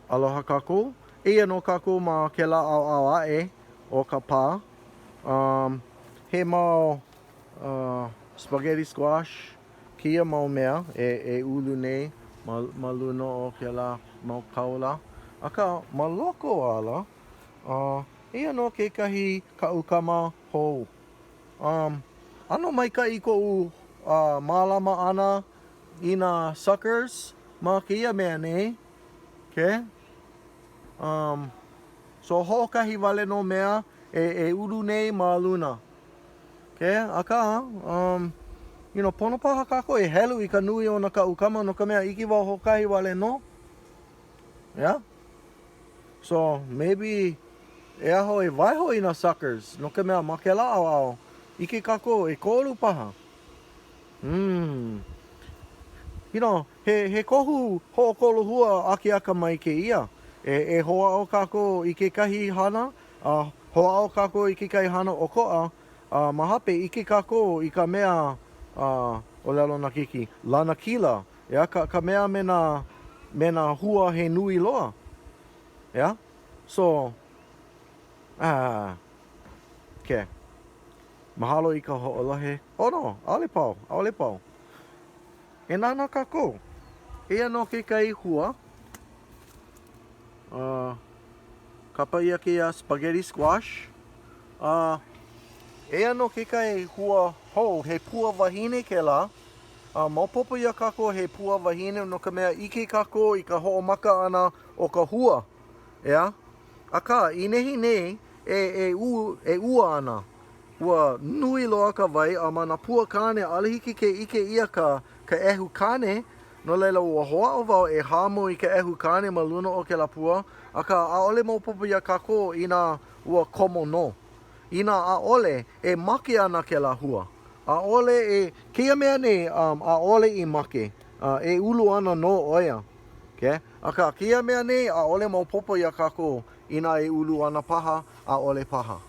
Aloha kākou. Eia nō kākou ma kēlā ʻaoʻao aʻe o ka pā. Um, he mau uh, spaghetti squash kēia mau mea e, e ulu nei ma, ma luna o kēlā mau kaula. Akā, ma loko ala, uh, eia nō kekahi kaʻukama hou. Um, ʻano maikaʻi koʻu uh, mālama ʻana i nā suckers ma kēia mea nei. Okay? Um, so hoʻokahi wale nō mea e, e ulu nei ma luna. Okay? Akā, um, you know, pono paha kākou e helu i ka nui o nā kaʻukama no ka mea ʻike wau hoʻokahi wale nō. Yeah? So, maybe e aho e waiho i nā suckers no ka mea ma kēlā ʻaoʻao, ʻike kākou ʻekolu paha. Hmm. You know, He, he kohu hoʻokolohua akeakamai kēia. E, e hoʻāʻo kākou i kekahi hana, a hoʻāʻo kākou i kekahi hana ʻokoʻa, a ma hape, ʻike kākou i ka mea, a, ʻōlelo nā keiki, lanakila, ʻeā, ka, ka mea me nā, me nā hua he nui loa. ʻEā? So, ah, okay. Mahalo i ka hoʻolohe. Oh no, ʻaʻole pau, ʻaʻole pau. E nānā kākou. Eia nō kekahi hua. Uh, kapa ʻia kēia spaghetti squash. Uh, eia nō kekahi hua hou, he pua wahine kēlā. Uh, maopopo iā kākou he pua wahine no ka mea ʻike kākou i ka hoʻomaka ʻana o ka hua. ʻEā? Akā, i nehinei e, e, u, e ua ana. Ua nui loa ka wai a ma nā pua kāne ʻaʻole hiki ke ʻike ʻia ka ka ʻehu kāne, no laila ua hoʻāʻo wau e hāmau i ka ʻehu kāne ma luna o kēlā pua, akā ʻaʻole maopopo iā kākou inā ua komo nō. Inā ʻaʻole, e make ana kēlā hua. ʻAʻole e, kēia mea nei, um, ʻaʻole i make, uh, e ulu ana nō ʻo ia. Okay? Akā, kēia mea nei, ʻaʻole maopopo iā kākou inā e ulu ana paha, ʻaʻole paha.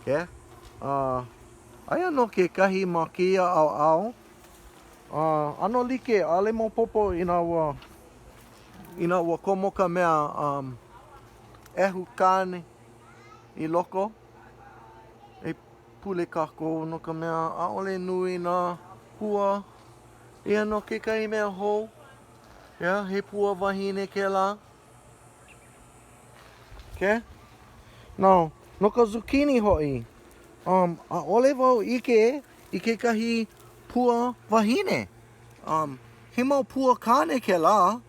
Okay? Uh, aia nō kekahi ma kēia ʻaoʻao. Uh, ʻano like, ʻaʻole maopopo inā ua, inā ua komo ka mea um, ʻehu kāne i loko. E pule kākou no ka mea ʻaʻole nui nā hua. Eia nō kekahi mea hou. Yeah, he pua wahine kēlā. Okay? Now, no ka zucchini hoʻi, um, ʻaʻole wau ʻike i kekahi pua wahine. Um, he mau pua kāne kēlā.